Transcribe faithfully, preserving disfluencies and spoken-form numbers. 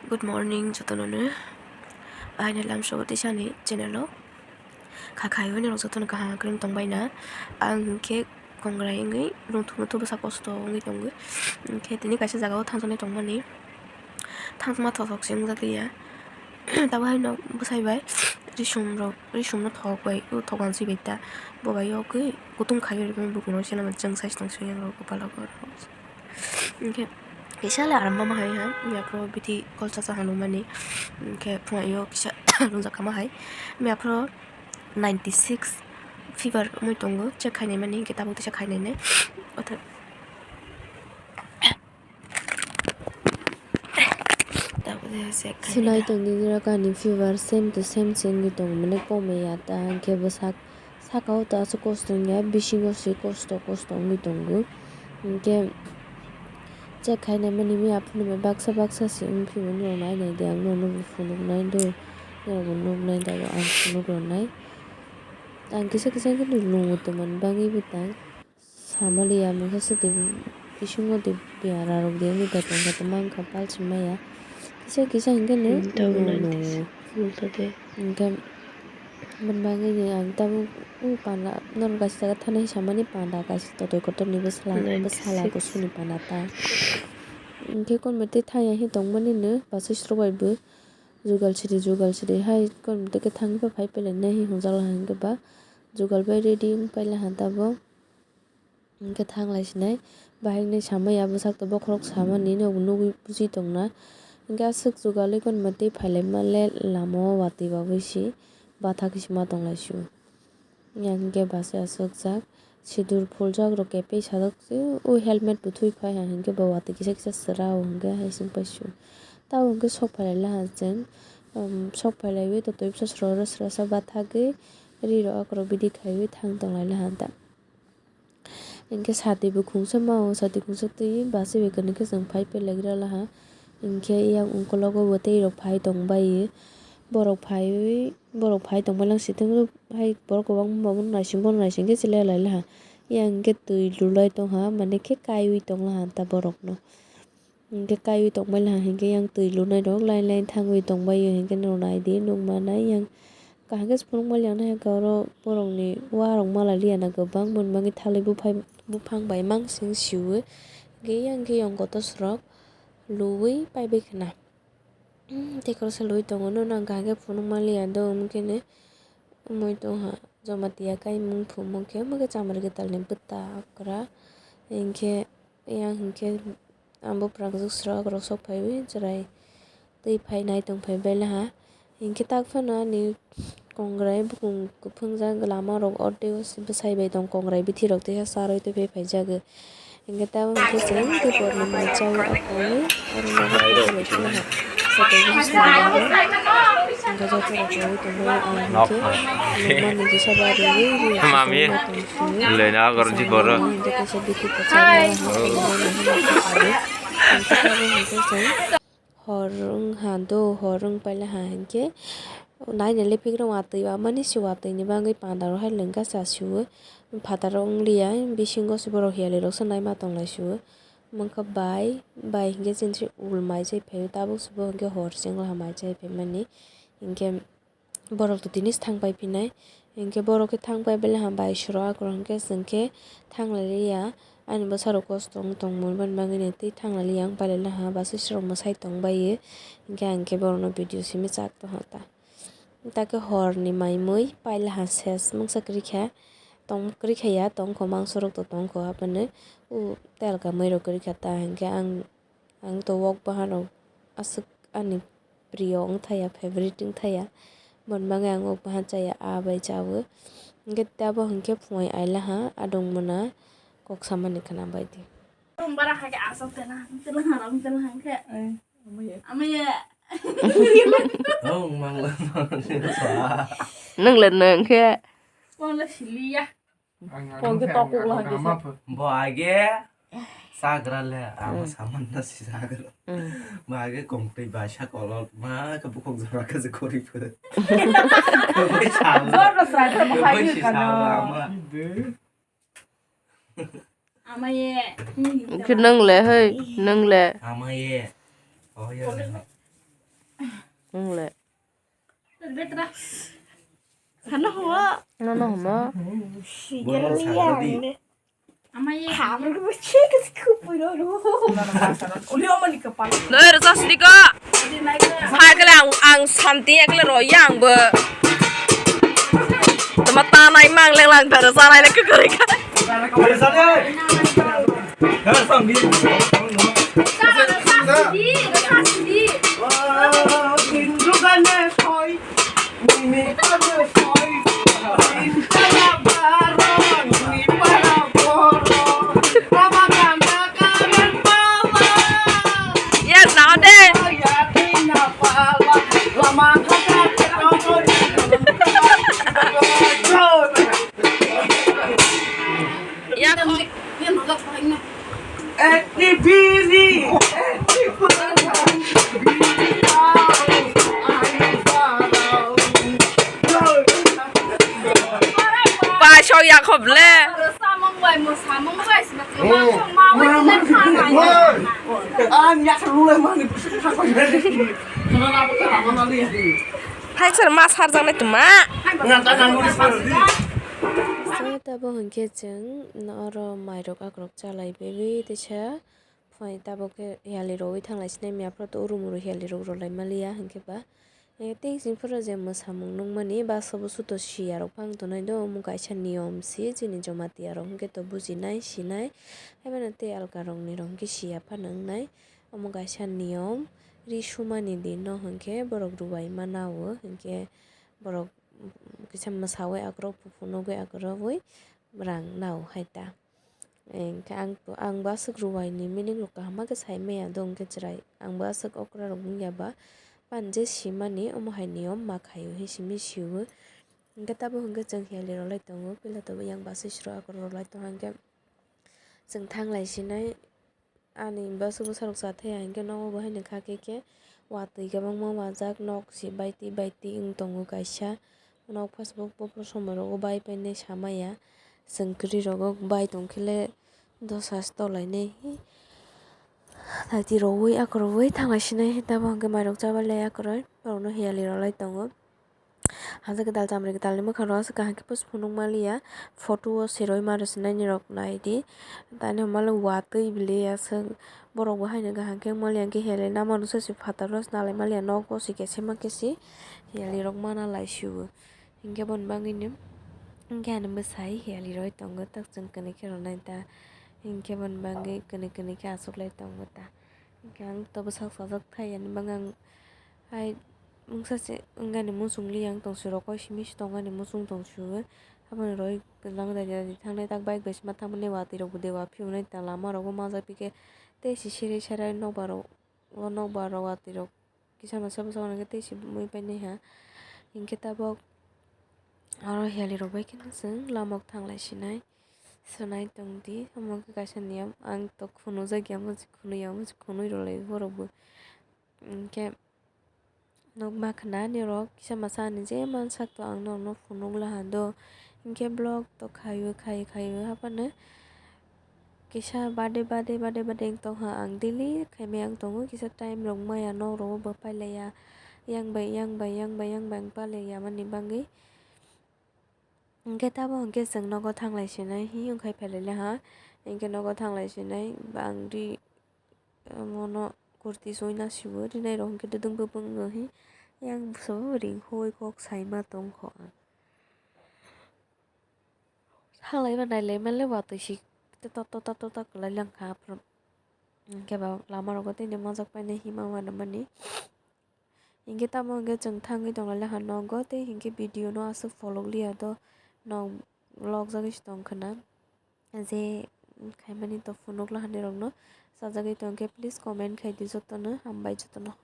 Good morning jotono no. Aini lamsogo tisani channel o. Kha khaiwi norok jotono kaham kwrwng tongbaina. Ang hinkhe kongrai wngwi rwngthok rwngthok bwsa kosto wngwi tongo. Hinkhe tini kaisa jagao thangjaknai tongmani. Thangjakma thothok se wngjakliya. Tabuk haino bwsai bai risum rok, risum no thok bai, o thok answi bai ta. Bo bai o khe kutung khaiwi rwmani bukuno sena chwng sai tong sui rok bwpalo. Hinkhe kisa le aram ma hai ha, miya phro bithi kol cha cha hanu mani. Hinkhe phunga yo kisa lungjak kama hai. Miya phro ninety six fever wngwi tongo, check khainai mani, hinkhe tabuk tisa khainai nai. Otha-, tabuk tisa check khainai Sinai na. Tongdi nirok ani fever same to same se wngwi tongo, mane komai ya ta, hinkhe bwsak Saka o ta aswk kosto wngya, bisingo se kosto kosto wngwi tongo. Hinkhe check khainai mani mi aphuru bai baksa baksa se wng phio, norok nai nai di, ang norokno bo phunuknai do, norokbo nuknai da, ang phunuk rwnai. Ang kisa kisa khe no lungo tongmani bagwi bo tang samaliya, mungsa se twi bisingo twi biyara rok di wngwi tongkha, tongma wngkha, pal si maya. Kisa kisa hinkhe no Hmm, tabuk lungo. Nai di. Hinkhe Bini bagwi ni ang tabuk o panda norok kaisa jaga thani samani panda kaisa totoi kotor ni bwsala bwsala kusu ni panda ta. Hinkhe konbo tei thaya hi tongmani no bwsai srok bai bo jugal siri jugal siri hai konbo tei khe thangwi phai pailainai hi hwnjak laha hinkhe ba jugal bai ready wng paila ha tabuk. Hinkhe thanglai sinai, bahai wngnai samaya bwsakto bokhorok samani nugwi bujui tongna. Hinkhe aswk jugalwi konma tei phailaima le lama o watwi bagwi si bathak khe si ma tonglai su. Yang hinkhe bwsai aswk jak sidur phuljak rok kepui sajak se o helmet bo thui phai ha hinkhe bo watwi kisa kisa chwra o hinkhe hai se wng pai su. Tabuk hinkhe sok phailai laha chwng, um, sok phailaiwi totwi bwsa sro rw srasa bathagwi ri rok akhoro bidi khaiwi thang tonglai laha ta. Hinkhe sati bo khungsa mao, sati khungsa twi bachai bai kwrwngkhe chwng phai pailagra laha. Hinkhe yang ungkologo bo tei rok phai tongbai, borok phaiwi, borok phai tongbai lang sitwng hai borok kwbangma bo naising bono naising khe chwlai lai laha. Yang hinkhe twi lulai tongha, mane khe kaiwi tong laha ta borokno. Hinkhe kaiwi tongbai laha hinkhe yang twi lunai rok line line thangwi tongbai o hinkhe norok naidi nukmanai yang kaham khe se phunukma liya nai hinkhe oro borokni wa rok mala liya na kwbang boni bagwi thalwi buphai buphang bai mansing siwi hinkhe yang khe yong kotor rok luwi paibai khna. Tei koroksa lui tongo, nono ang kaham khe phunukma liya do, wngkhe ne wngwi tongha. Jamatia kaimung phumung khe, omo khe chamari kwtalni bwta okra. Hinkhe, yang hinkhe ang bo prangjak srok rok sok phaiwi chwrai twi phainai tong phai bai laha. Hinkhe tak phano ani kongrai bukung kwphwngjak lama rok o tei bwsai bai tong kongrai bithi rok teisa charwi twi phai phaijak. Hinkhe tabuk hinkhe chwng tei borokni mai chaui aphuru oro nogo tongwi tonglaha. Joto busi swnamjak. Hinkhe joto rok tongwi tongmani ang hinkhe nukmani kisa bari rwi rwi Mami. Tongphuru. Lena gorji boro. Hinkhe kaisa bithi kwchar hinkhe tabuk hinkhe chwng. Hor wng ha do, hor wng paila ha hinkhe naina le phikra watwi, amani se watwi ni bagwi panda rok hai lengkha cha sio. Phataro wng liya, bisingo se borok hiyali rok se naima tong lai sio. Mangkha bai, bai hinkhe chini se ul mai chai phaio, tabuk se bo hinkhe hor chengla mai chai phaimani hinkhe. Borok to tini se thang pai phinai, hinkhe borok khe thang pai bele ham bai suro akorok hinkhe chwng khe thang lai liya. Ani bwsa rok kosto wng tong mani bagwi tei thang lai liya, wng pai lai ha bwsai rok mwsai tong bai, hinkhe ang khe borok no video simi chak tong ha ta. Ta khe hor ni mai mui pai lai ha ses mungsa kwrwi kha, tong kwrwi kha ya tong kho mangso rok to tong kho abono telka mui rok kwrwi kha ta hinkhe ang. Ang to wok bahan rok aswk ani priyo wng thaya, favorite wng thaya. Boni bagwi ang wok bahan chaya, aa bai chawo. Hinkhe tabuk hinkhe phungai aila ha, adong mona kok samani khwna bai di. Ang bara hai khe aswk tela, tela ha, tela ha khe. Amai ya. Nwng le nwng khe. Kono siliya. Pon khe tokuk lahai khe se. Bo age sagra le, ama saman na si sagra. Bo age kongtwi bai sa kolok ma khe bukhuk jora khe se khori phu. Bai sa. Jor ro sa khe bo hai bai si kana. Sa ama. Ama ye. Khe nwng le, hei, nwng le. Ama ye. Oh ye. Nwng le. Sana ho. Nono homo. Sigar liya ne. Hamar ko chek se kupu ro ro. Uli omani kapal. Noi rasa sidi ko. Hai kale ang ang santi ekle ro yang bo. Tama tanai mang leng lang dara sanai le kekere ka. Yes, now de. Yak. Pai sok yak hop le. Ang yak rulai mani. Hai sir, ma sarjaknai tuma. So, tabuk hinkhe chwng oro mairok akrok chalai baiwi teisa phai tabuk khe hiyali rogwi thanglai sinai miya phoro to urum uru hiyali rok rolai maliya hinkhe ba. Tei chwng phoro je mwsamung nukmani bus o busuto siyarok phang tongnai do omo kaisa niyom si chini Jamatia rok hinkhe to bujinai sinai haibano tei alka rokni rok hinkhe siya phano wngnai. Omo kaisa niyom, ri sumani din no hinkhe borok rubai ma nao, hinkhe borok kisa mwsawi akrok, phunugwi akrogwi rang nao hai ta. Hinkhe ang, ang bo aswk rubai ni meaning rok kaham khe sai maya do, hinkhe chwrai ang bo aswk okra rok wngya ba, phan je simani omo hai niyom ma khaio hinwi simi sio. Hinkhe tabuk hinkhe chwng hiyali rwlai tongo, puila tabuk yang bus o siro akrok rwlai tongkha hinkhe chwng thanglai sinai. Ani bwswk bwsarok cha thaya hinkhe nogo bo haino kha khe khe watwi kwbangma wajak nok si baiti baiti wng tongo kaisa nok phasbok buphuru somoi rogo bai painai samaya chwng kwrwi rogo bai tongkhe le dosa se tolainai naiti rogwi akorogwi thanglai sinai tabuk hinkhe mairok chabai lai akoroi borokno hiyali rwlai tongo. Hajak kwtal chamri kwtalni mwkhang rok aswk kaham khe phunuk maliya photo o siroi ma rwsinai ni rok naidi tani hwnba le watwi bili aswk borok bo haino kaham khe wng maliya hinkhe hiyali nama rwsa se phataro se nalai maliya nogo se kese ma kesi hiyali rok mana lai sio hinkhe boni bagwi ni hinkhe ani bwsai hiyali roi tongo tak chwng kwnwi khe rwnai ta hinkhe boni bagwi kwnwi kwnwi khe achuk lai tongo ta hinkhe ang tabuk sak sajak thai ani bagwi ang. Hai wngsa se wngani muchung li yang tong siro koi simi se tong ani muchung tong sio aboni roi kwlwng dadi dadi thangnai tak bike bai sima thangmani watwi rok bo de wa phiyonai ta lama rogo manjak phi khe tei se sere sere nokbar rok o nokbar rok watwi rok kisa masa bwsa hwnba khe tei se mui painai ha hinkhe tabok oro hiyali rok bai kheno chwng lama o thanglai sinai swnai tong di omo khe kaisa niyom ang tok khunu jak ya omo se khunu ya omo se khunui rw lai borok bo hinkhe. Nukma khna nirok kisa masa ani je mansak to ang norokno phunuk laha do hinkhe vlog to khaiwi khaiwi khaiwi haphano kisa bade bade bade bade wng tongkha ang daily khaimai ang tongo kisa time rok maya nok rogo bo pailaiya yang bai yang bai yang bai yang bai ang pailaiya mani bagwi hinkhe tabuk hinkhe chwng nogo thanglai sinai hi wngkhai phailai laha hinkhe nogo thanglai sinai bangdi. Omono kurti soi na sibo rinai rok hinkhe dudung bubung wng hi yang bwskango ring hoi kok saima tongkho ang. Halai ba nailai male watwi si tota tota tota kwlai langkha aphuru hinkhe ba lama rogo tini manjak painai hima uanamani. Hinkhe tamo hinkhe chwng thangwi tonglailakha nogo tei hinkhe video no aswk pholok liya do nok lok jagwi se tongkhwna je khaimani to phunukla hinwi rokno sajagwi tongkhe please comment khaidi jotono hambai jotono.